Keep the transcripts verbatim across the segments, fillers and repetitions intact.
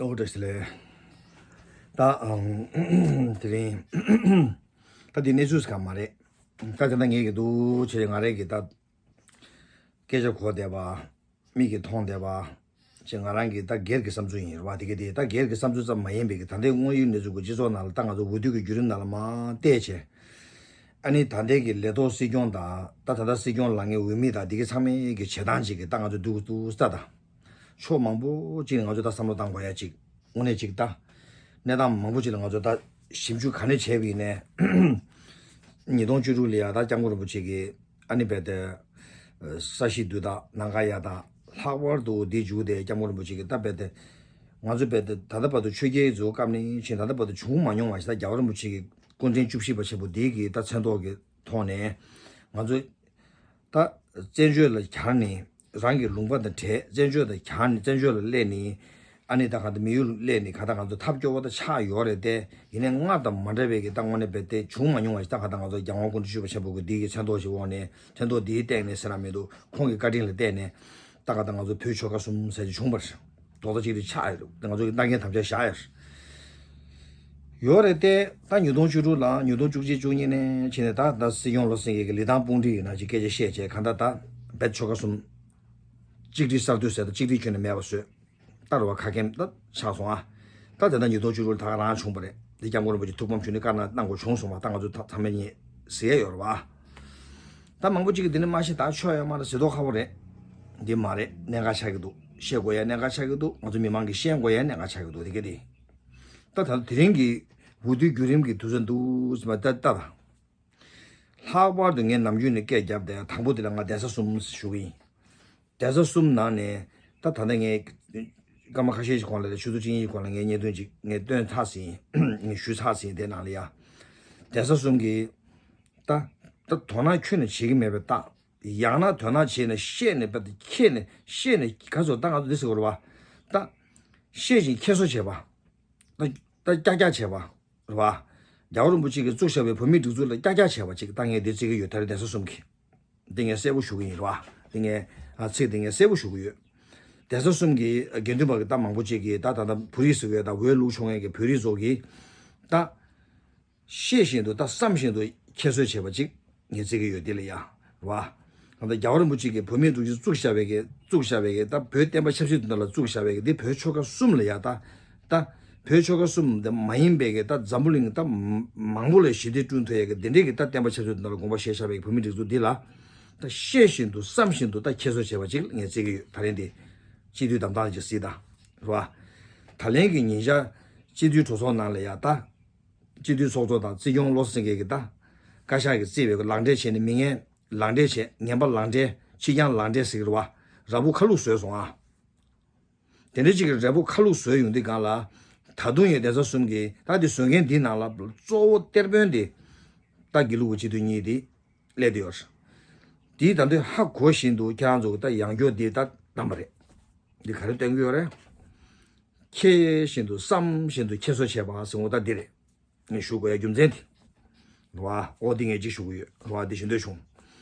ཨོ་བཀྲ་ཤིས་བདེ་ལེགས། ད་ཨང་དེ་རིང་ད་འདི་གནས་ཚུལ་ཟེར་ག་མ་རེད། ད་དེ་ད་ངེད་ཀྱི་འདུག་བྱས་ང་རེད་ཀྱི་ད་སྐད་ཆ་གོ་བསྡད་པ། མིག་གིས་མཐོང་བསྡད་པ། ཅེས་ང་རང་གི་ད་སྒེར་གྱི་བསམ་ཚུལ་ཡིན་རེད་བ། དེ་ག་དེ་ད་སྒེར་གྱི་བསམ་ཚུལ་ཙམ་མ་ཡིན་པའི་གི་ད་ལྟའི་དངོས་ཡོད་གནས་ཚུལ་གྱི་སྤྱི་ཚོགས་ནང་ལ་ད་ང་ཚོ་འོས་བསྡུ་གི་བརྒྱུད་རིམ་ནང་ལ་མར་བལྟས་བྱས། ཨ་ནི་ད་ལྟའི་གི་ལས་ཐོག་སྲིད་སྐྱོང་དང་ད་ད་ལྟ་སྲིད་སྐྱོང་ལངས་མཁན་འོས་མི་དང་དེ་ག་ཚང་མའི་གི་བྱེད་སྟངས་ཅིག་གི་ད་ང་ཚོ་འདུག་འདུག་ས་དང་། ཕྱོགས་མང་པོ་ཅིག་ནས་ང་ཚོ་ད་བསམ་བློ་བཏང་དགོས་ཡ་ཅིག་དངོས་གནས་ཅིག་ད། གནས་སྟངས་མང་པོ་ཅིག་ལ་ང་ཚོ་ད་ཞིབ་འཇུག་ག་ནས་བྱས་པ་ཡིན་ནའི། ཉིས་སྟོང་བཅུ་དྲུག་ལ་ཡ་ད་སྐྱབས་མགོན་རིན་པོ་ཆེ་གིས་ཨ་ནི་རྦད་དེ་ས་གཞི་འདི་དག་ནམ་མཁའ་ཡ་ད་ལྷག་པར་དུ་འདི་མཇུག་དེ་སྐྱབས་མགོན་རིན་པོ་ཆེ་གིས་ད་རྦད་དེ་ང་ཚོ་རྦད་དེ་ད་ལྟ་བར་དུ་ཆོས་རྒྱལ་གྱི་སྐབས་ནས་བྱས་ད་ལྟ་བར་དུ་བྱུང་མ་མྱོང་བ་ཞིག་ད་རྒྱལ་བ་རིན་པོ་ཆེ་གི་སྐུ་ཕྲེང་བཅུ་བཞི་པ་ཆེན་པོ་འདི་གི་ད་མཚན་ཐོག་གི་ཐོག་ནས་ང་ཚོ་ད་བཙན་བྱོལ་ལ་གྱར་ནས་རང་གི་ལུང་པ་དང་བྲལ། བཙན་བྱོལ་ལ་གྱར་ནས་བཙན་བྱོལ་ལ་སླེབས་ནས་ཨ་ནི་ད་ག་ད་མི་ཡུལ་སླེབས་ནས་ག་ད་ང་ཚོ་ཐབས་སྐྱོ་བོ་ད་ཆགས་ཡོད་རེད་དེ། ཡིན་ནའི་སྔར་དང་མ་འདྲ་བའི་གི་ད་དངོས་གནས་རྦད་དེ་བྱུང་མ་མྱོང་བ་ཞིག་ད་ག་ད་ང་ཚོ་རྒྱལ་དབང་སྐུ་ཕྲེང་བཅུ་བཞི་པ་ཆེན་པོ་གི་འདི་གི་མཚན་ཐོག་ཞིག་འོག་ནས་མཚན་ཐོག་འདིའི་སྟེང་ནས་ཟེར་ན་མི་འདུག་ཁོང་གི་བཀའ་དྲིན་ལ་བརྟེན་ནས་ད་ག་ད་ང་ཚོ་བོད་ཆོལ་ཁ་གསུམ་ཟེར་གྱི་བྱུང་བ་རེད། རྡོག་རྩ་གཅིག་སྒྲིལ་ཆགས་ཡོད་རེད། ང་ཚོ་གི་ལྟ་མཁན་དམ་བཅའ་བཞག་ཡོད་རེད། ཡོད་རེད་དེ། ད་ཉིས་སྟོང་བཅུ་དྲུག་ལ་ཉིས་སྟོང་བཅུ་གཅིག་བཅུ་གཉིས་ནས་ཕྱིན་ནས་ད་ད་སྲིད་སྐྱོང་བློ་སེང་གི་ལི་ཐང་དཔུང་སྒྲིག་ཡིན་ན་ཅིག་སྐད་ཆ་བཤད་བྱས་གང་ལྟར་ད་བེད་ཆོལ་ཁ་གསུམ་གཅིག་སྒྲིལ་གསར་གཏོད་ཟེར་ད་གཅིག་སྒྲིལ་ཁྱོན་ནས་མེད་པ་བཟོས། ད་རུ་བ་ཁ་སྐེམ་ད་ཆགས་སོང་ཨ། ད་དེ་ད་ཉིས་སྟོང་བཅུ་དྲུག་ལ་ད་ག་རང་བྱུང་བ་རེད། འདི་སྐྱབས་མགོན་རིན་པོ་ཆེ་ཐུགས་ཕམ་བྱུང་ནས་བཀའ་གནང་གནང་དགོས་བྱུང་སོང་བ། ད་ང་ཚོ་ད་ཚང་མས་ཉེས་ཟེར་ཡ་ཡོད་རེད་བ། ད་མང་པོ་ཅིག་གིས་འདི་ནི་མ་ཤེས་ད་ཆོས་ཡོད་མ་རེད་ཟེར་མདོག་ཁ་པོ་རེད། འདི་མ་རེད། གནད་འགག་ཆགས་ཀྱི་འདུག་ཤེས་དགོས་ཡ་གནད་འགག་ཆགས་ཀྱི་འདུག་ང་ཚོ་མི་མང་གིས་ཤེས་དགོས་ཡ་གནད་འགག་ཆགས་ཀྱི་འདུག་དེ་ག་དེ། ད་ད་དེ་རིང་གི་འོས་བསྡུའི་བརྒྱུད་རིམ་གྱི་དུས་ཚོད་འདུག་ཟེར་བ་ད་ལྟ་དང་། ལྷག་པར་དུ་ངས་ནམ་རྒྱུན་ནས་སྐད་བརྒྱབ་བསྡད་དང་པོ་དེ་ལ་ང་གདན་ས་གསུམ་ཞུ་གི་ཡིན། གདན་ས་གསུམ་ནང་ནས་ད་ད་ལྟ་ངས་སྐར་མ་ཁ་ཤས་ཤིག་གོང་ལ་རེད། ཆུ་ཚོད་གཅིག་གཉིས་གོང་ལ་ངས་བརྙན་ཐུང་ཅིག་ངས་སྟོན་ཚར་ཟིན། ངས་ཞུས་ཚར་ཟིན། དེ་ནང་ལ་ཡ་གདན་ས་གསུམ་གྱི་ད་ད་དོ་སྣང་ཁྱོན་ནས་བྱེད་ཀྱི་མེད་པའི་རྟགས། ཡང་ན་དོ་སྣང་བྱས་ནས་ཤེས་ནས་རྦད་དེ་ཁྱེད་ནས་ཤེས་ནས་ག་ཚོད་ད་ང་ཚོ་འདི་ཟེར་དགོས་རེད་བ། ད་ཤེས་བཞིན་ཁྱད་གསོད་བྱས་པ། ད་ད་ཀྱག་ཀྱག་བྱས་པ་རེད་བ། རྒྱལ་བ་རིན་པོ་ཆེ་གིས་བཙུགས་བཞག་པའི་བོད་མིའི་སྒྲིག་འཛུགས་ལ་ཀྱག་ཀྱག་བྱས་པ་ཅིག་ད་ངས་འདི་བརྩི་གི་ཡོད། ད་རེས་གདན་ས་གསུམ་གྱི་འདི་ངས་གསལ་པོ་ཞུ་གི་ཡིན་རེད་བ། འདི་ངས་ཨ་ཚིག་འདི་ངས་གསལ་པོ་ཞུ་གི་ཡོད། གདན་ས་གསུམ་གྱི་དགེ་འདུན་པ་གི་ད་མང་པོ་ཅིག་གིས་ད་ད་ད་བོད་རིགས་ཟེར་གི་ཡོད། ད་འོས་བླུགས་ཆོག་མཁན་གྱི་བོད་རིགས་ཚོ་གིས་ད། ཤེས་བཞིན་དུ་ད་བསམ་བཞིན་དུ་ཁྱད་གསོད་བྱས་པ་ཅིག་ངས་བརྩི་གི་ཡོད། དེ་ལ་ཡ། རེད་བ། ད་ལྟ་རྒྱལ་བ་རིན་པོ་ཆེ་གིས་བོད་མིའི་སྒྲིག་འཛུགས་བཙུགས་བཞག་པའི་གི་བཙུགས་བཞག་པའི་གི་ད་བོད་བསྟན་པ་ཆབ་སྲིད་དོན་དག་ལ་བཙུགས་བཞག་པའི་གི་འདི་བོད་ཆོལ་ཁ་གསུམ་ལ་ཡ་ད། ད་བོད་ཆོལ་ཁ་གསུམ་འདི་མ་ཡིན་པའི་གི་ད་འཛམ་བུ་གླིང་ད་མང་པོ་ལ་ཞི་བདེ་བསྐྲུན་ཐུབ་ཡ་གི་འདི་འདྲའི་གི་ད་བསྟན་པ་ཆབ་སྲིད་དོན་དག་ལ་དགོངས་པ་བཞེས་བཞག་པའི་གི་བོད་མིའི་སྒྲིག་འཛུགས་འདི་ལ། ད་ཤེས་བཞིན་དུ་བསམ་བཞིན་དུ་ད་ཁྱད་གསོད་བྱས་པ་ཅིག་ངས་བརྩི་གི་ཡོད། ད་རེས་འདི་སྤྱི་འཐུས་བདམས་སྟངས་ཅིག་གཟིགས་དང་། རེད་བ། ད་ལན་གི་ཉིན་ཞག་སྤྱི་འཐུས་གྲོས་ཚོགས་ནང་ལ་ཡ་ད། སྤྱི་འཐུས་ཚོགས་གཙོ་དང་སྲིད་སྐྱོང་བློ་སེང་གེ་གི་ད། བཀའ་ཤག་གིས་བརྩིས་པའི་ལག་འབྲེལ་བྱས་ནས་མི་ངན་ལག་འབྲེལ་བྱས། ངན་པ་ལག་འབྲེལ། ཕྱི་རྐྱང་ལག་འབྲེལ་ཟེར་གི་རེད་བ། ར་སྤུ་ཁ་ལུག་བཟོས་སོང་ཨ། དེ་འདྲ་ཅིག་གི་ར་སྤུ་ཁ་ལུག་བཟོས་ཡོང་དུས་སྒང་ལ། ད་དུང་ཡང་གདན་ས་གསུམ་གྱི་ད་དེ་བཟོ་མཁན་འདིའི་ནང་ལ་གཙོ་བོ་གཏེར་དཔོན་དེ། ད་དགེ་ལུགས་ཀྱི་སྤྱི་འཐུས་གཉིས་དེ་སླེབས་བསྡད་ཡོད་རེད། དེའི་ད་དུང་ཧ་གོ་བཞིན་དུ་ཁྱེད་རང་ཚོ་གི་ད་ཡང་བསྐྱར་འདི་ད་བདམས་པ་རེད། འདི་ག་རེ་སྟོན་གྱི་ཡོད་རེད། ཁྱེད་བཞིན་དུ་བསམ་བཞིན་དུ་ཁྱེད་གསོ་བྱས་པ་ཟེར་འོ་ད་འདི་རེད། ངས་ཞུ་དགོས་ཡ་རྒྱུ་མཚན་དེ། རེད་བ། ཨོ་འདི་ངས་ཅིག་ཞུ་གི་ཡོད། རེད་བ། འདི་ཞུ་འདོད་བྱུང་།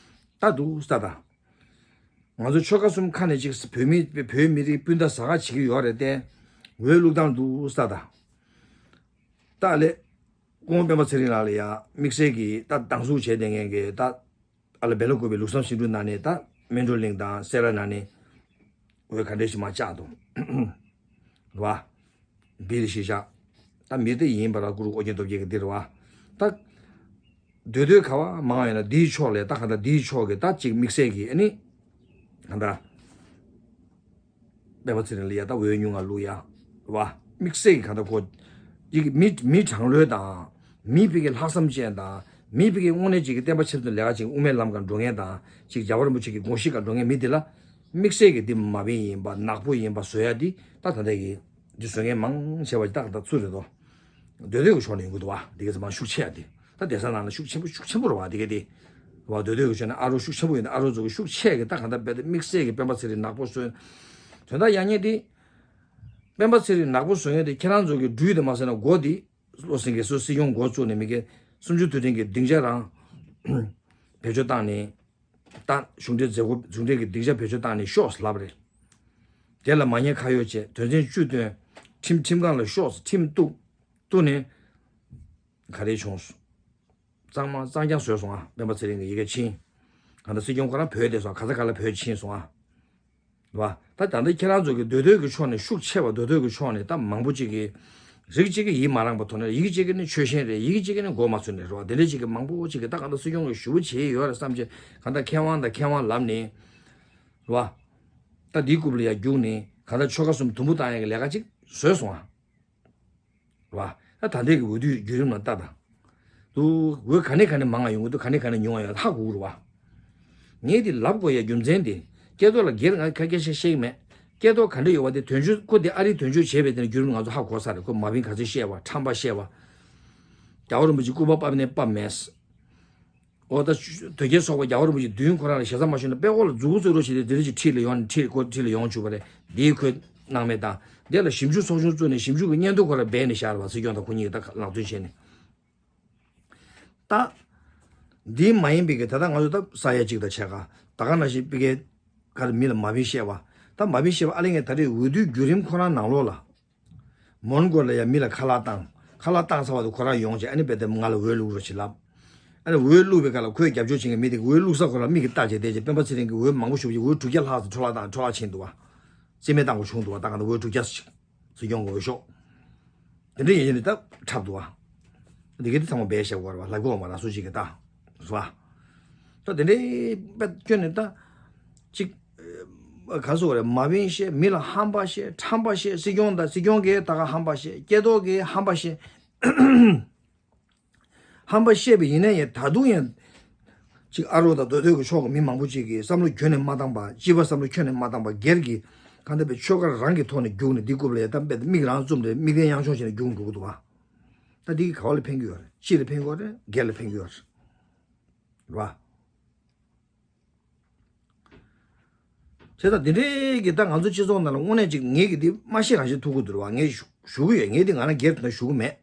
ད་འདུག་ས་ད། ང་ཚོ་ཆོལ་ཁ་གསུམ་ཁ་ནས་ཅིག་བོད་མི་བོད་མི་རིགས་སྤུན་ཟླ་ཟ་ཁ་བྱེད་ཀྱི་ཡོད་རེད་དེ། འོས་བླུག་སྟངས་འདུག་ས་ད། ད་ལས། སྐུ་ངོ་སྤེན་པ་ཚེ་རིང་ལགས་ལ་ཡ་དམིགས་བསལ་གྱི་ད་སྡང་ཟུག་བྱས་བསྡད་མཁན་གྱི་ད། ཨ་ལ་སྦེལ་ཀོབ་པའི་ལུགས་བསམ་ཞིབ་འཇུག་ནང་ནས་ད་སྨིན་གྲོལ་གླིང་དང་སེ་ར་ནང་ནས་འོས་ག་འདྲ་ཞིག་མར་བཅག་འདུག་རེད་བ། བིལ་ཞིག་བཞག་ད་མི་དེ་ཡིན་པ་ར་ཀུ་རུ་ཨོ་རྒྱན་སྟོབས་རྒྱལ་གྱི་འདི་རེད་བ། ད་སྡོད་སྡོད་ག་བ་མང་བ་ཡིན་ན་འདིའི་ཕྱོགས་ལས་ད་ག་ད་འདིའི་ཕྱོགས་ཀྱི་ད་ཅིག་དམིགས་བསལ་གྱི་ཨ་ནི་ག་ད། སྤེན་པ་ཚེ་རིང་ལ་ཡ་ད་འོས་ཉུང་ང་བླུག་ཡ། རེད་བ། དམིགས་བསལ་གྱི་ག་ད་གོ། ཡི་གེ་མི་མི་དྲང་ལོས་དང་། མི་ཕ་གི་ལྷག་བསམ་ཅན་དང་། མི་ཕ་གི་དངོས་གནས་ཅིག་གི་བསྟན་པ་ཆབ་སྲིད་ལས་ཀ་ཅིག་དབུ་མའི་ལམ་ཁར་འགྲོ་མཁན་དང་། ཅིག་རྒྱལ་བ་རིན་པོ་ཆེ་གི་དགོངས་གཞི་ཁར་འགྲོ་མཁན་མི་དེ་ལ། དམིགས་བསལ་གྱི་འདི་མ་བིན་ཡིན་པ་ནག་པོ་ཡིན་པ་བཟོ་ཡ་འདི་ད་ད་ལྟ་གི་འདི་བཟོ་མཁན་མང་ཆེ་བ་ཅིག་ད་ག་ད་ཚུར་རེད་དོ། སྡོད་སྡོད་ཀྱི་ཕྱོགས་ནས་ཡོང་གི་འདུག་བ། འདི་ག་ཚང་མ་ཤུགས་ཆེ་ཡ་འདི། ད་བསྡད་ས་ནང་ལ་ཤུགས་ཆེན་པོ་ཤུགས་ཆེན་པོ་རེད་བ། འདི་ག་འདི། བ་སྡོད་སྡོད་ཀྱི་ཕྱོགས་ནས་ཨ་རོ་ཤུགས་ཆེན་པོ་ཡོད་ན་ཨ་རོ་ཚོ་གི་ཤུགས་ཆེ་གི་ད་གང་ལྟར་རྦད་དེ་དམིགས་བསལ་གྱི་སྤེན་པ་ཚེ་རིང་ནག་པོ་བཟོས། དོན་དག་ཡག་ཉེས་འདི། སྤེན་པ་ཚེ་རིང་ནག་པོ་བཟོ་མཁན་དེ་ཁྱེད་རང་ཚོ་གི་སྦྲུལ་དེ་མ་ཟེར་ན་མགོ་འདི། བློ་སེང་གེ་སོ་སྲིད་སྐྱོང་འགོ་བཙུགས་ནས་མི་སྐྱ་སུམ་ཅུ་དུས་དྲན་གྱི་སྡིངས་ཆ་རང་བེད་སྤྱོད་བཏང་ནས། ད་གཞུང་འབྲེལ་མཛད་སྒོ་གཞུང་འབྲེལ་གྱི་སྡིངས་ཆ་བེད་སྤྱོད་བཏང་ནས་ཤོག་ཟེར་ལབ་རེད། དེ་ལ་མ་ཉེས་ཁ་གཡོགས་བྱས་དོན་ཚན་བཅུ་བཏོན། ཁྲིམས་ཁྲིམས་ཁང་ལ་ཤོག་ཟེར། ཁྲིམས་གཏུགས། གཏུགས་ནས་ག་རེ་བྱུང་། གཙང་མ་གཙང་རྐྱང་བཟོས་སོང་ཨ། སྤེན་པ་ཚེ་རིང་གི་ཡི་གེ་ཕྱིན། གང་ལྟར་སྲིད་སྐྱོང་ཁོ་རང་བོད་བསྡད་སོང་། ག་ས་ག་ལ་བོད་ཕྱིན་སོང་ཨ། རེད་བ། ད་ད་ལྟ་ཁྱེད་རང་ཚོ་གི་མདོ་སྟོད་ཀྱི་ཕྱོགས་ནས་ཤུགས་ཆེ་བ། མདོ་སྟོད་ཀྱི་ཕྱོགས་ནས་ད་མང་པོ་ཅིག་གིས་རིགས་གཅིག་གིས་ཡིད་མ་རངས་པ་ཐོག་ནས། ཡིག་གཅིག་གིས་ནི་ཆོལ་ཞེན་རེད། ཡིག་གཅིག་གིས་ནི་མགོ་མ་ཚོས་ནས་རེད་བ། དེ་འདྲས་ཅིག་གིས་མང་པོ་ཅིག་གིས་ད་གང་ལྟར་སྲིད་སྐྱོང་གི་ཞུ་བ་བྱས་ཡོད་རེད་བསམ་བྱས། གང་ལྟར་མཁས་དབང་དང་མཁས་དབང་ལབ་ནས་རེད་བ། ད་འདིའི་རྐུབ་ལ་ཡར་རྒྱུགས་ནས་གང་ལྟར་ཆོལ་ཁ་གསུམ་དུམ་བུ་བཏང་ཡག་གི་ལས་ཀ་ཅིག་བཟོས་སོང་ཨ། རེད་བ། ད་ད་ལྟའི་གི་འོས་བསྡུའི་བརྒྱུད་རིམ་ལ་ལྟ་དང་། འདུག་འོས་ག་ནས་ག་ནས་མང་ང་ཡོང་གི་འདུག་ག་ནས་ག་ནས་ཉུང་ང་ཡོང་ཧ་གོ་གི་རེད་བ། ངས་འདི་ལབ་དགོས་ཡ་རྒྱུ་མཚན་འདི། སྐལ་རྡོར་ལ་སྒེར་ང་ཁ་སྐད་ཆ་བཤད་ཀྱི་མེད། སྐལ་རྡོར་ག་འདྲ་ཡོད་བ་དེ་དོན་གཅོད་ཁོ་དེ་ཨ་རིའི་དོན་གཅོད་བྱས་པའི་དེ་ནས་བརྒྱུད་རིམ་ང་ཚོ་ཧ་གོ་ས་རེད། ཁོ་མ་བིན་ག་ཚོད་བཤད་བ། ཁྲམ་པ་བཤད་བ། རྒྱལ་བ་རིན་པོ་ཆེ་སྐུ་པར་ཕབ་ནས་ཕབ་མེད། འོ་ད་དོལ་རྒྱལ་ཚོགས་པ་རྒྱལ་བ་རིན་པོ་ཆེ་མདུན་ཁོ་རང་ལ་ཞེ་ས་མ་ཞུས་ན་དཔེ་ཁོ་ལ་མཛུབ་གུ་བཙུགས་རོགས་བྱས་ཏེ་དེ་རིགས་ཀྱི་ཁྲིད་ལ་ཡོང་ནས་ཁྲིད་ཁོ་ཁྲིད་ལ་ཡོང་བཅུག་པ་རེད། འདིའི་ཁོས་གནང་མེད་དང་། འདི་ལ་ཞིབ་འཇུག་ཚོགས་ཆུང་བཙུགས་ནས་ཞིབ་འཇུག་གི་སྙན་ཐོ་ཁོ་རང་སྦས་ནས་བཞག་རེད་བ། སྲིད་སྐྱོང་དང་ཁོ་གཉིས་ཀྱིས་ད་ལག་སྟོན་བྱས་ནས། ད་འདི་མ་ཡིན་པའི་གི་ད་ལྟ་ང་ཚོ་ད་ས་ཡ་གཅིག་དང་ཕྱེད་ཀ་ད་ག་ནང་བཞིན་པའི་གི་ག་རེ་མི་ལ་མ་བིན་བཤད་བ། ད་མ་བིན་བཤད་བ་ཨ་ལེ་ངས་ད་རེས་འོས་བསྡུའི་བརྒྱུད་རིམ་ཁོ་རང་ནང་ལོགས་ལ། མོན་གྷོ་ལ་ཡང་མི་ལ་ཁ་ལག་བཏང་། ཁ་ལག་བཏང་ཚར་བ་དེ་ཁོ་རང་ཡོང་བྱས་ཨ་ནི་དཔེ་དེབ་ང་ལ་འོས་བླུག་རོགས་བྱེད་ལབ། ཨ་ནི་འོས་བླུག་པའི་སྐབས་ལ་ཁོས་རྒྱབ་སྐྱོར་བྱེད་མཁན་མི་དེ་འོས་བླུག་ས་ཁོ་རང་མིག་གིས་བལྟས་བྱས་བསྡད་བྱས་སྤེན་པ་ཚེ་རིང་གིས་འོས་མང་པོ་ཞུ་བྱས་འོས་དྲུག་བརྒྱ་ལྷག་ཙམ་འཕྲོ་བརླག་བཏང་འཕྲོ་བརླག་ཕྱིན་འདུག་བ། རྩིས་མེད་བཏང་དགོས་བྱུང་འདུག་བ། ད་ག་ད་འོས་དྲུག་བརྒྱ་ཞིག་སྲིད་སྐྱོང་གི་འོས་ཤོག་དེ་འདྲ་ཡིན་ནི་ད་འཁྲབ་འདུག་བ། འདི་གའི་དེ་ཚང་མ་སྦས་བཞག་དགོས་རེད་བ། ལབ་དགོས་བ་མ་ར་སུ་ཅིག་གིས་ད། རེད་བ། ད་དེ་འདྲའི་དཔེ་སྐྱོན་ནི་ད། ཅིག་ག་སོ་རེད། མ་བིན་བཤད། མི་ལ་ཧམ་པ་བཤད། ཁྲམ་པ་བཤད། སྲིད་སྐྱོང་དང་སྲིད་སྐྱོང་གིས་ད་ག་ཧམ་པ་བཤད། སྐལ་རྡོར་གིས་ཧམ་པ་བཤད། ཧམ་པ་བཤད་པ་ཡིན་ན་ཡང་ད་དུང་ཡང་། ཅིག་ཨ་རོགས་དང་མདོ་སྟོད་ཀྱི་ཕྱོགས་ཀྱི་མི་མང་པོ་ཅིག་གིས་བསམ་བློ་ཁྱོན་ནས་མ་བཏང་པ། སྤྱི་པ་བསམ་བློ་ཁྱོན་ནས་མ་བཏང་པ། སྒེར་གྱི་གང་ལྟར་པའི་ཆོལ་ཁ་རང་གི་ཐོག་ནས་རྒྱུགས་ནས་འདི་རྐུབ་ལ་ཡ་ད་དཔེ་མིག་རང་བཙུམ་རེད། མིག་ལྡན་ཡང་མཆོང་བྱས་ནས་རྒྱུགས་འགྲོ་གི་འདུག་བ། ད་འདི་གིས་ག་བ་ལ་ཕན་གྱི་ཡོད་རེད། སྤྱི་ལ་ཕན་གྱི་ཡོད་རེད། སྒེར་ལ་ཕན་གྱི་ཡོད་རེད། རེད་བ། བྱས་ཙང་འདི་འདྲའི་གི་ད་ང་ཚོ་སྤྱི་ཚོགས་ནང་ལ་དངོས་གནས་ཅིག་ངས་གི་འདི་མ་ཤེས་རང་ཤེས་ཐུག་གི་འདུག་རེད་བ། ངས་ཞུ་ཞུ་གི་ཡོད། ངས་འདི་ང་རང་སྒེར་དུ་ན་ཞུ་གི་མེད།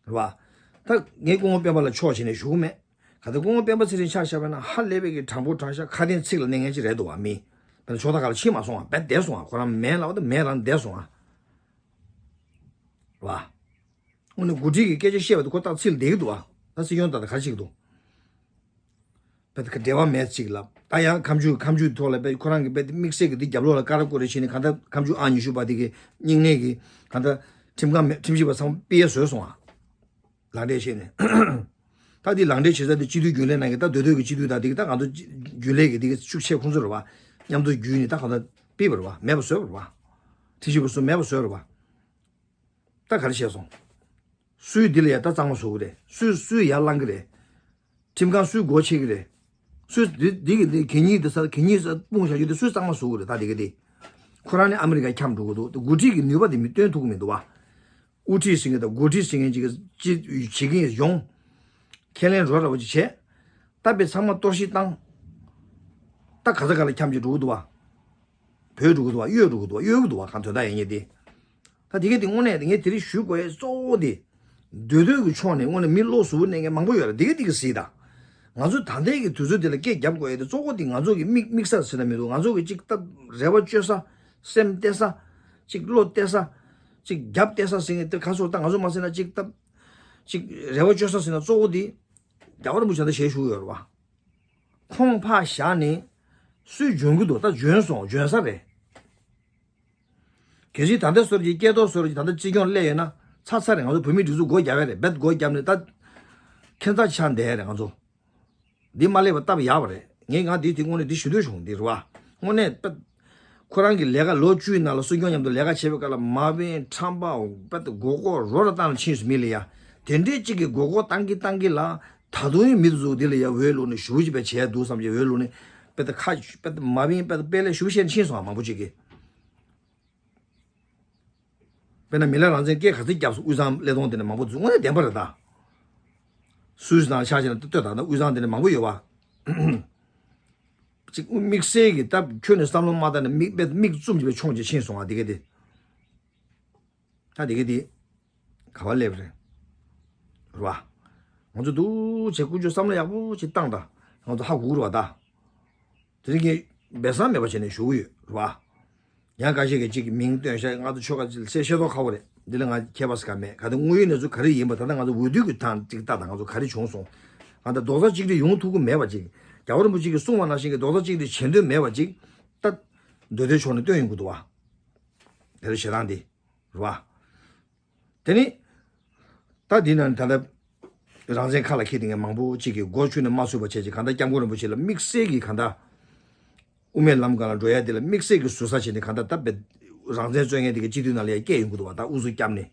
རེད་བ། ད་ངས་སྐུ་ངོ་སྤེན་པ་ལ་ཕྱོགས་བྱས་ནས་ཞུ་གི་མེད། ག་ད་སྐུ་ངོ་སྤེན་པ་ཚེ་རིང་ཆ་བཞག་པ་ན་ཧ་ལས་པའི་གི་དྲང་པོ་དྲང་བཞག་ཁ་དན་ཚིག་ལ་གནས་མཁན་ཅིག་རེད་འདུག་བ། མི་དཔེར་ན་ཕྱོགས་མཐའ་ཁག་ལ་ཕྱིན་མ་སོང་བ། དཔེ་བསྡད་སོང་བ། ཁོ་རང་མེད་ལབ་ད་མེད་ལབ་བསྡད་སོང་བ། རེད་བ། དངོས་གནས་འགོ་ཁྲིད་ཀྱི་སྐད་ཆ་བཤད་པ་དེ་ཁོ་ཏག་ཚིག་ལ་བསྡད་ཀྱི་འདུག་བ། ད་སྲིད་སྐྱོང་ད་ལྟ་ག་རེ་བྱེད་ཀྱི་འདུག་དཔེ་ད་ག་འབྲེལ་བ་མེད་ཅིག་ལབ། ད་ཡང་ཁ་མཆུ་ཁ་མཆུའི་ཐོག་ལ་དཔེ་ཁོ་རང་གི་དཔེ་དམིགས་བསལ་གྱི་འདི་རྒྱབ་ལོགས་ལ་ཀ་ར་ཀོ་རེ་བྱས་ནས་གང་ལྟར་ཁ་མཆུ་ཨང་ཉི་ཤུ་པ་དེ་གི་སྙིང་ནད་ཀྱི་གང་ལྟར་ཁྲིམས་ཁང་མེད། ཁྲིམས་ཞིབ་པ་ཚང་མ་ཕུད་ཡས་བཟོས་སོང་ཨ། ལག་འབྲེལ་བྱས་ནས། ད་འདི་ལག་འབྲེལ་བྱེད་ས་དེ་སྤྱི་འཐུས་རྒྱུན་ལས་ནང་གི་ད་མདོ་སྟོད་ཀྱི་སྤྱི་འཐུས་དང་དེ་གི་ད་གང་ལྟར་རྒྱུན་ལས་ཀྱི་དེ་གི་ཤུགས་ཆེ་ཁོང་ཚོ་རེད་བ། མཉམ་དུ་བརྒྱུད་ནས་ད་གང་ལྟར་ཕུད་པ་རེད་བ། མེད་པ་བཟོས་པ་རེད་བ། ཁྲིམས་ཞིབ་པ་ཚོ་མེད་པ་བཟོས་རེད་བ། ད་ག་རེ་བྱས་སོང་། སུས་འདི་ལ་ཡ་ད་གཙང་མ་བཟོ་གི་རེད། སུས་སུས་ཡར་བསླང་གི་རེད། ཁྲིམས་ཁང་སུས་སྒོ་ཕྱེ་གི་རེད། སུས་འདི་འདི་གི་འདི་གད་སྙིགས་འདི་ས་གད་སྙིགས་ས་སྤུངས་བཞག་རྒྱུ་དེ་སུས་གཙང་མ་བཟོ་གི་རེད། ད་འདི་གི་འདི་ཁོ་རང་ནི་ཨ་མི་རི་ཀ་འཁྱམས་འགྲོ་གི་འདུག་འགོ་ཁྲིད་ཀྱི་ནུས་པ་དེ་མི་སྟོན་ཐུབ་ཀྱི་མི་འདུག་བ། དབུ་ཁྲིད་ཟེར་མཁན་དང་འགོ་ཁྲིད་ཟེར་མཁན་ཅིག་གི་ཅི་བྱེད་ཀྱི་ཡོང་། ཁས་ལེན་རོ་ར་བ་ཅིག་བྱས། ད་དཔེ་ཚང་མ་གཏོར་བཤིག་བཏང་། ད་ག་ས་ག་ལ་འཁྱམས་ཀྱི་འགྲོ་གི་འདུག་བ། བོད་འགྲོ་གི་འདུག་བ། གཡོལ་འགྲོ་གི་འདུག་བ། གཡོལ་གི་འདུག་བ། གང་དོན་དག་ཡིན་ངེས་ཏེ། ད་དེ་ག་དེ་དངོས་གནས་ངས་དེ་རིང་ཞུ་དགོས་ཡས་གཙོ་བོ་དེ། མདོ་སྟོད་ཀྱི་ཕྱོགས་ནས་དངོས་གནས་མི་བློ་གཟུ་བོ་གནས་མཁན་མང་པོ་ཡོད་རེད། དེ་ག་དེ་ག་གཟིགས་དང་། ང་ཚོ་ད་ལྟའི་གི་དུས་ཚོད་དེ་ལ་སྐད་རྒྱབ་དགོས་ཡས་དེ་གཙོ་བོ་དེ་ང་ཚོ་གི་དམིགས་དམིགས་ས་ཟེར་ན་མི་འདུག་ང་ཚོ་གི་ཅིག་ད་རེ་བ་བཅོལ་ས། སེམས་གཏད་ས། ཅིག་བློ་གཏད་ས། ཅིག་རྒྱབ་གཏད་ས་ཟེར་མཁན་དེ་ག་སོ་ད་ང་ཚོ་མ་ཟེར་ན་ཅིག་ད། ཅིག་རེ་བ་བཅོལ་ས་ཟེར་ན་གཙོ་བོ་དེ། རྒྱལ་བ་རིན་པོ་ཆེ་ད་ཞལ་བཞུགས་ཡོད་རེད་བ། ཁོང་ཕར་བཞག་ནས་སུས་འཇོན་གི་འདུག་ད་འཇོན་སོང་འཇོན་ས་རེད། གལ་སྲིད་ད་ལྟ་སོར་གྱི་སྐལ་རྡོར་སོར་གྱི་ད་ལྟ་སྲིད་སྐྱོང་སླེབས་ཡོད་ན་ཚར་ཚར་རེད། ང་ཚོ་བོད་མིའི་སྒྲིག་འཛུགས་སྒོ་རྒྱབ་ཡ་རེད། རྦད་སྒོ་རྒྱབ་ནས་ད་ཁྱད་མཚར་ཆགས་བསྡད་ཡ་རེད། ང་ཚོ་འདི་མ་སླེབས་པ་སྟབས་ཡག་པ་རེད། ངས་ང་འདི་དེ་དངོས་གནས་འདི་ཞུ་འདོད་བྱུང་འདི་རེད་བ། དངོས་གནས་པད། ཁོ་རང་གི་ལས་ཀ་ལོ་བཅུའི་ནང་ལ་སྲིད་སྐྱོང་མཉམ་དུ་ལས་ཀ་བྱེད་པའི་སྐབས་ལ་མ་བན་ཁྲམ་པ་པད་མགོ་སྐོར་རོ་ར་བཏང་ལ་ཕྱིན་སོང་མི་ལ་ཡ། དེ་འདྲས་གཅིག་གི་མགོ་སྐོར་བཏང་གི་བཏང་གི་ལ་ད་དུང་ཡང་མི་དེ་ཚོ་འདི་ལ་ཡ་འོས་བླུགས་ནས་ཞུ་ཞིག་པའི་བྱས་འདུག་བསམ་གྱི་འོས་བླུགས་ནས་པད་ཁ་པད་མ་བན་པད་དཔེ་ལས་ཞུ་བཤད་ཕྱིན་སོང་མང་པོ་གཅིག་གི། དཔེར་ན་མི་ལ་རང་བཙན་སྐད་ག་ཚོད་བརྒྱབ་སོང་། དབུས་གཙང་སླེ་གདོང་དེ་ནས་མང་པོ་འདུག་དངོས་གནས་བདེན་པ་རེད་ད། སུད་སི་དང་ཆ་བཞག་ན་ལྟོས་དང་ན་དབུས་གཙང་དེ་ནས་མང་པོ་ཡོད་བ། གཅིག་དམིགས་བསལ་གྱི་སྟབས་ཁྱོད་ནས་བསམ་བློ་མ་བཏང་ནས་མིག་དཔེ་མིག་བཙུམ་གྱི་བའི་མཆོང་བྱས་ཕྱིན་སོང་བ་དེ་ག་དེ། ད་དེ་ག་དེ། ག་བ་སླེབས་རེད། རེད་བ། ང་ཚོ་འདུག་བྱས་ཀུན་སྤྱོད་བསམ་བློ་ཡག་པོ་ཅིག་བཏང་དང་ང་ཚོ་ཧ་གོ་གི་རེད་བ་ད། དེ་རིང་གི་སྦས་གསང་མེད་པ་བྱས་ནས་ཞུ་གི་ཡོད་རེད་བ། ཡང་ཁ་ཤས་ཀྱིས་གཅིག་གི་མིང་བཏོན་ཤག་ང་ཚོ་ཆོལ་ཁ་ཅིག་ལ་ཤེས་ཤེས་རྟོགས་ཁག་པོ་རེད། འདི་ལ་ང་ཁྱད་པར་ཟེར་ག་མེད། ག་དེ་དངོས་ཡོད་གནས་ཚུལ་ག་རེ་ཡིན་པ་ད་ལྟ་ང་ཚོ་འོས་བསྡུ་གི་ཐང་གཅིག་ལྟ་དང་ང་ཚོ་ག་རེ་བྱུང་སོང་། ང་ད་རྡོག་རྩ་གཅིག་སྒྲིལ་ཡོང་ཐུབ་ཀྱི་མེད་པ་ཅིག་རྒྱལ་བ་རིན་པོ་ཆེ་གིས་གསུངས་པ་ནང་བཞིན་གྱི་རྡོག་རྩ་གཅིག་སྒྲིལ་བྱེད་འདོད་མེད་པ་ཅིག་ད་མདོ་སྟོད་ཕྱོགས་ནས་བཏོན་ཡོང་གི་འདུག་བ། དེ་ཚོ་ཞེ་སྡང་འདི་རེད་བ། དེ་ནི། ད་འདི་ནང་ད་ལྟ་རང་བཙན་ཁ་ལ་འཁྱེར་དེ་ངས་མང་པོ་གཅིག་གིས་སྒོ་ཕྱུགས་ནས་མ་ཚུགས་པ་བྱས་ཅིག་གང་ལྟར་སྐྱབས་མགོན་རིན་པོ་ཆེ་ལ་དམིགས་བསལ་གྱི་གང་ལྟར་དབུ་མའི་ལམ་སྒང་ལ་འགྲོ་ཡ་དེ་ལ་དམིགས་བསལ་གྱི་ཟུར་ཟ་བྱས་ནས་གང་ལྟར་ད་བེད་རང་བཙན་རྩོད་མཁན་དེ་གི་སྤྱི་འཐུས་ནང་ལ་ཡ་སྐད་ཡོང་གི་འདུག་བ། ད་ཨུ་ཚུགས་བརྒྱབ་ནས་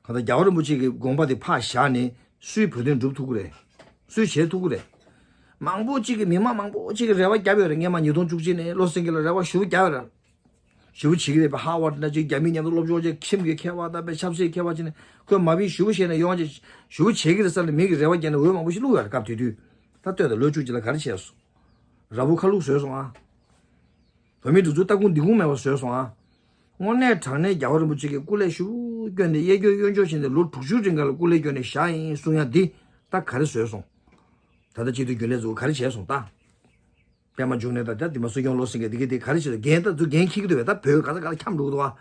གང་ལྟར་རྒྱལ་བ་རིན་པོ་ཆེ་གི་དགོངས་པ་དེ་ཕར་བཞག་ནས་སུའི་བོད་དོན་སྒྲུབ་ཐུབ་ཀྱི་རེད། སུས་བྱེད་ཐུབ་ཀྱི་རེད། མང་པོ་གཅིག་གིས་མི་མང་མང་པོ་གཅིག་གིས་རེ་བ་བརྒྱབ་ཡོད་རེད། སྔོན་མ་ཉིས་སྟོང་བཅུ་གཅིག་ནས་བློ་སེང་གེ་ལ་རེ་བ་ཞེ་པོ་བརྒྱབ་ཡོད་རེད། ཞེ་པོ་བྱེད་ཀྱི་རེད་པ། ཧ་ཝར་ན་ཅིག་རྒྱ་མི་མཉམ་དུ་སློབ་སྦྱོང་བྱས། ཁྱིམ་གྱི་མཁས་པ་དང་པའི་ཆབ་སྲིད་མཁས་པ་བྱས་ནས་ཁོས་མ་བིན་ཞེ་པོ་བྱས་ནས་ཡོང་ཅིག་ཞེ་པོ་བྱེད་ཀྱི་རེད་ཟེར་ནས་མི་གིས་རེ་བ་བརྒྱབ་ནས་འོས་མང་པོ་ཞིག་བླུགས་ཡོད་རེད། སྐབས་དེ་དུས་ད་ལྟོས་དང་ལོ་བཅུ་གཅིག་ལ་ག་རེ་བྱས་སོང་། ར་བུ་ཁ་བླུགས་བཟོས་སོང་ཨ། བོད་མི་འདི་ཚོ་ལྟ་ཁུངས་འདི་ཁུངས་མེད་པ་བཟོས་སོང་ཨ། དངོས་གནས་དྲང་གནས་རྒྱལ་བ་རིན་པོ་ཆེ་གིས་སྐུ་ལས་ཞེ་པོ་བསྐྱོན་ནས་གཡས་སྐྱོར་གཡོན་སྐྱོར་བྱས་ནས་ལོ་དྲུག་ཅུ་རིང་ག་ལ་སྐུ་ལས་བསྐྱོན་ནས་བཞག་ཡིན་གསུང་ཡ་འདི་ད་ག་རེ་བཟོས་སོང་། ད་ལྟ་སྤྱི་འཐུས་རྒྱུན་ལས་ཚོ་ག་རེ་བྱས་སོང་ད། པད་མ་འབྱུང་གནས་དང་ད་འདི་མ་སྲིད་སྐྱོང་བློ་སེང་གེ་འདི་གི་དེ་ག་རེ་བྱེད་དོ། འགན་ད་ཚུར་འགན་འཁྱེར་གྱི་འདུག་བས། ད་བོད་ག་ས་ག་ལ་འཁྱམས་འགྲོ་གི་འདུག་བ།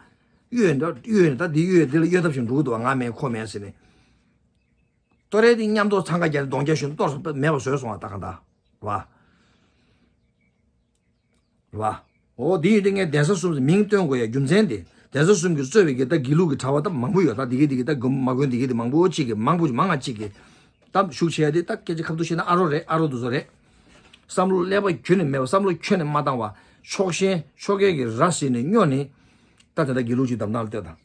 གཡོལ་འདྲ་གཡོལ་ནས་ད་འདི་གཡོལ་འདི་ལ་གཡོལ་ཐབས་བྱུང་འགྲོ་གི་འདུག་བ། ང་མེད་ཁོ་མེད་ཟེར་ནས། ཏོ་རེ་འདི་མཉམ་དུ་འཚང་ཁ་རྒྱག་ནས་གདོང་རྒྱག་ཞུ་ནས་གཏོར་སོང་མེད་པ་བཟོས་སོང་བ། ད་ག་ད་བ། བ། འོ་འདི་ཡིན་དུས་ངས་གདན་ས་གསུམ་ཟེར་མིང་བཏོན་དགོས་ཡ་རྒྱུ་མཚན་དེ། གདན་ས་གསུམ་གྱིས་གཙོས་པའི་གི་ད་དགེ་ལུགས་ཀྱི་གྲྭ་པ་ད་མང་པོ་ཡོད། ད་འདི་གི་འདི་གི་ད་དགོན་མ་དགོན་འདི་གི་འདི་མང་པོ་གཅིག་གི་མང་པོ་མང་ང་གཅིག་གི་ད་ཤུགས་ཆེ་ཡ་དེ་ད་སྐད་ཆ་ཁ་ཐུག་བཤད་ན་ཨ་རོ་རེད། ཨ་རོ་དེ་ཚོ་རེད། བསམ་བློ་ཀླད་པ་ཁྱོན་ནས་མེད་པ། བསམ་བློ་ཁྱོན་ནས་མ་བཏང་བ། ཕྱོགས་ཞེན་ཕྱོགས་འགལ་གྱི་ར་བཟི་ནས་སྨྱོ་ནས། ད་དེ་འདྲ་དགེ་ལུགས་གཅིག་གདམ་ཐང་ལ་ལྟོས་དང་།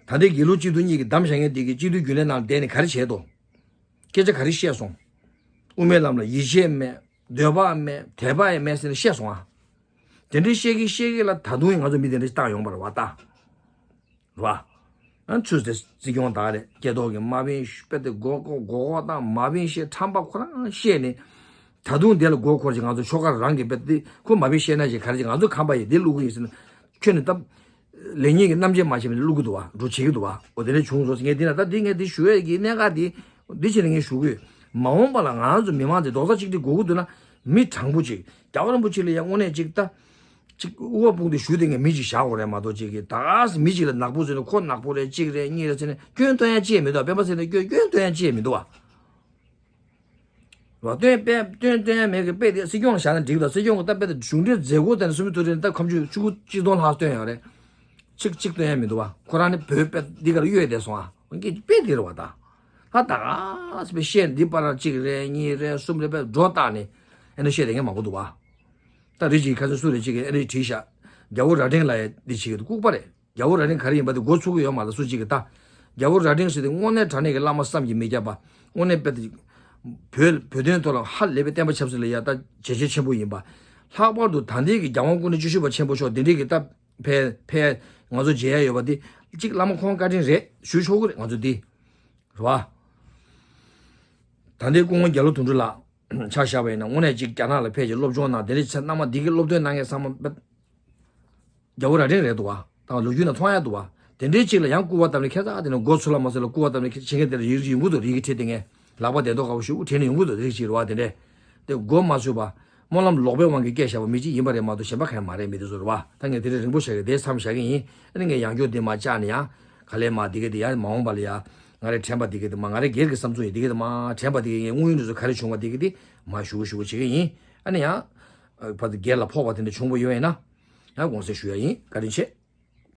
ད་ལྟའི་དགེ་ལུགས་སྤྱི་འཐུས་གཉིས་ཀྱིས་གདམ་བཞག་མཁན་དེ་གི་སྤྱི་འཐུས་རྒྱུན་ལས་ནང་བསྡད་ནས་ག་རེ་བྱས་འདུག་སྐད་ཆ་ག་རེ་བཤད་སོང་། དབུ་མའི་ལམ་ལ་ཡིད་ཆེས་མེད། འདོད་པ་མེད། དད་པ་ཡང་མེད་ཟེར་ནས་བཤད་སོང་ཨ། དེ་འདྲའི་བཤད་ཀྱི་བཤད་ཀྱི་ལ་ད་དུང་ང་ཚོ་མི་དེ་འདྲ་ཞིག་བཏང་ཡོང་བ་རེད་བ་ད། རེད་བ། ཨ་ཚུལ་དེ་སྲིད་སྐྱོང་དག་རེད། སྐྱེ་ཐོག་གི་མ་བིན་ཤ་དཔེ་དེ་མགོ་སྐོར་མགོ་སྐོར་བཏང་མ་བིན་ཤ་ཁྲམ་པ་ཁོ་རང་བཤད་ནས། ད་དུང་དེ་ལ་མགོ་འཁོར་ཅིག་ང་ཚོ་ཆོལ་ཁ་རང་གི་དཔེ་དེ་ཁོ་མ་བིན་བཤད་ན་ཅིག་ག་རེ་ཅིག་ང་ཚོ་ཁམས་པ་ཡིན་དེ་བླུག་གི་ཡིན་ཟེར་ན། ཁྱོད་ནི་སྟབས། ལེགས་ཉེས་ཀྱི་རྣམ་འབྱེད་མ་བྱས་པ་ནས་བླུག་གི་འདུག་བ། འགྲོ་བྱེད་ཀྱི་འདུག་བ། འོ་དེ་འདྲ་བྱུང་སོང་ཟེར། ངས་འདི་ན་ད་འདི་ངས་འདི་ཞུ་ཡས་ཀྱི་གནད་འགག་འདི། འདི་བྱས་ནས་ངས་ཞུ་གི་ཡོད། མ་འོངས་པ་ལ་ང་ཚོ་མི་མང་དེ་རྡོག་རྩ་གཅིག་སྒྲིལ་དགོས་ཀྱི་འདུག་ན། མི་དྲང་པོ་ཅིག་རྒྱལ་བ་རིན་པོ་ཆེ་ལ་ཡང་དངོས་གནས་ཅིག་ད། ཅིག་དབུ་བ་དཔུང་སྡེ་ཞུ་བསྡད་མཁན་མི་ཅིག་བཞག་དགོས་རེད་མ་གཏོགས་ཅིག་གིས་ད་ག་སེ་མི་ཅིག་ལ་ནག་པོ་བཟོས་ནས་ཁོ་ནག་པོ་རེད་གཅིག་རེད་གཉིས་རེད་ཟེར་ནས་སྐྱོན་སྟོན་ཡ་ཅི་ཡང་མི་འདུག་བ། དཔེ་མ་ཟེར་ནས་སྐྱོན་སྐྱོན་སྟོན་ཡ་ཅི་ཡང་མི་འདུག་བ། རོ་སྟོན་དཔེ་སྟོན་སྟོན་ཡ་མེད་གི་དཔེ་དེ་སྲིད་སྐྱོང་ལ་བཞག་ན་འགྲིག་གི་འདུག་སྲིད་སྐྱོང་གི་ད་དཔེ་དེ་གཞུང་འབྲེལ་མཛད་སྒོ་དེ་ནས་སུམ་ཅུ་ཐུག་རེད། ད་ཁ་མཆུ་ཆུ་བོ་གཅིག་སྟོང་ལྷག་སྟོན་ཡོད་རེད། ཅིག་ཅིག་སྟོན་ཡ་མི་འདུག་བ། ཁོ་རང་ནི་བོད་དཔེ་འདི་གར་གཡོལ་བསྡད་སོང་ཨ། ཁོང་གིས་དཔེ་འདི་རེད་བ་ད། ད་ད་ག་སེ་དཔེ་བཤད་འདི་པར་གཅིག་རེད་གཉིས་རེད་གསུམ་རེད་དཔེ་སྒྲོ་བཏགས་ནས་ཨེ་འདྲ་བཤད་བསྡད་མཁན་མང་པོ་འདུག་བ། ད་རེ་ཅིག་ཁ་སང་སུ་རེ་ཅིག་གིས་ཨེ་འདྲ་བྲིས་ཤག་རྒྱལ་བོ་རྭ་སྒྲེང་ལ་ཡ་འདི་བྱེད་ཀྱི་འདུག་ལྐུགས་པ་རེད། རྒྱལ་བོ་རྭ་སྒྲེང་ག་རེ་ཡིན་པ་དེ་མགོ་ཚོད་ཀྱི་ཡོད་མ་རེད། སུ་གཅིག་གིས་ད། རྒྱལ་བོ་རྭ་སྒྲེང་ཟེར་དེ་དངོས་གནས་དྲང་གནས་ཀྱི་བླ་མ་བསམ་གྱིས་མི་ཁྱབ་པ། དངོས་གནས་དཔེ་དེ། བོད་བོད་དོན་ཐོག་ལ་ཧ་ལས་པའི་བསྟན་པ་ཆབ་སྲིད་ལ་ཡ་ད་བྱས་རྗེས་ཆེན་པོ་ཡིན་པ། ལྷག་པར་དུ་ད་ལྟའི་གི་རྒྱལ་དབང་སྐུ་ཕྲེང་བཅུ་བཞི་པ་ཆེན་པོ་མཆོག་འདི་འདྲའི་གི་ད་ཕལ་ཕལ་ང་ཚོ་མཇལ་ཡ་ཡོད་པ་འདི་གཅིག་བླ་མ་ཁོང་བཀའ་དྲིན་རེད་ཞུ་ཆོག་གི་རེད་ང་ཚོ་འདི། རེད་བ། ད་ལྟའི་སྐུ་ངོ་རྒྱ་ལོ་དོན་གྲུབ་ལགས། ཆ་བཞག་པ་ཡིན་ན་དངོས་གནས་ཅིག་རྒྱ་ནག་ལ་ཕེབས་ཀྱི་སློབ་སྦྱོང་གནང་དེ་འདྲའི་ཚེ་སྣ་མང་འདི་གི་སློབ་སྟོན་གནང་མཁན་ཚང་མ་རྒྱལ་བོ་རྭ་སྒྲེང་རེད་འདུག་བ། ད་ལོ་རྒྱུས་ནང་མཐོང་ཡ་འདུག་བ། དེ་འདྲའི་ཅིག་ལ་ཡང་སྐུར་བ་བཏབ་ནས་ཁྱེད་ཚ་དེ་ནས་མགོ་ཚུར་ལ་མ་ཚུར་ལ་སྐུར་བ་བཏབ་ནས་བྱེད་མཁན་དེ་ལ་ཡིག་ཡོང་གི་འདུག་རིགས་ཀྱི་ཁྲིད་དེ་ངས་ལག་པ་བདེ་ཏོག་དཀར་པོ་ཞིག་དྲན་ནས་ཡོང་གི་འདུག་རིགས་ཅིག་རེད་བ། དེ་འདྲས་དེ་མགོ་མ་ཚོས་པ། སྨོན་ལམ་ལོག་པའི་དབང་གིས་སྐྱེས་བཞག་པ་མི་གཅིག་ཡིན་པ་རེད་མ་གཏོགས་གཞན་པ་གང་ཡང་མ་རེད། མི་དེ་ཚོ་རེད་བ། ད་ངས་དེ་རིང་རིང་པོ་བྱ་གི་དེ་མཚམས་བཞག་གི་ཡིན། ཨ་ནི་ངས་ཡང་བསྐྱར་འདི་མ་བཅག་ནས་ཡང་ག་ལེ་མ་འདི་ག་དེ་ཡང་མ་འོངས་པ་ལ་ཡང་ང་རེ་དྲན་པ་འདི་ག་དེ་མ་ང་རེ་སྒེར་གྱི་བསམ་ཚུལ་ཡིན། འདི་ག་དེ་མ་དྲན་པ་འདི་ག་ངས་དངོས་ཡོད་འདི་ཚོ་ག་རེ་བྱུང་བ་འདི་ག་དེ་མ་ཞུ་གི་ཞུ་གི་བྱེད་ཀྱི་ཡིན། ཨ་ནི་ཡང་ཕར་དུ་སྒེར་ལ་ཕོག་པ་དེ་འདྲ་བྱུང་བ་ཡོད་ཡིན་ན་ཡང་དགོངས་སེལ་ཞུ་ཡ་ཡིན། བཀའ་དྲིན་ཆེ།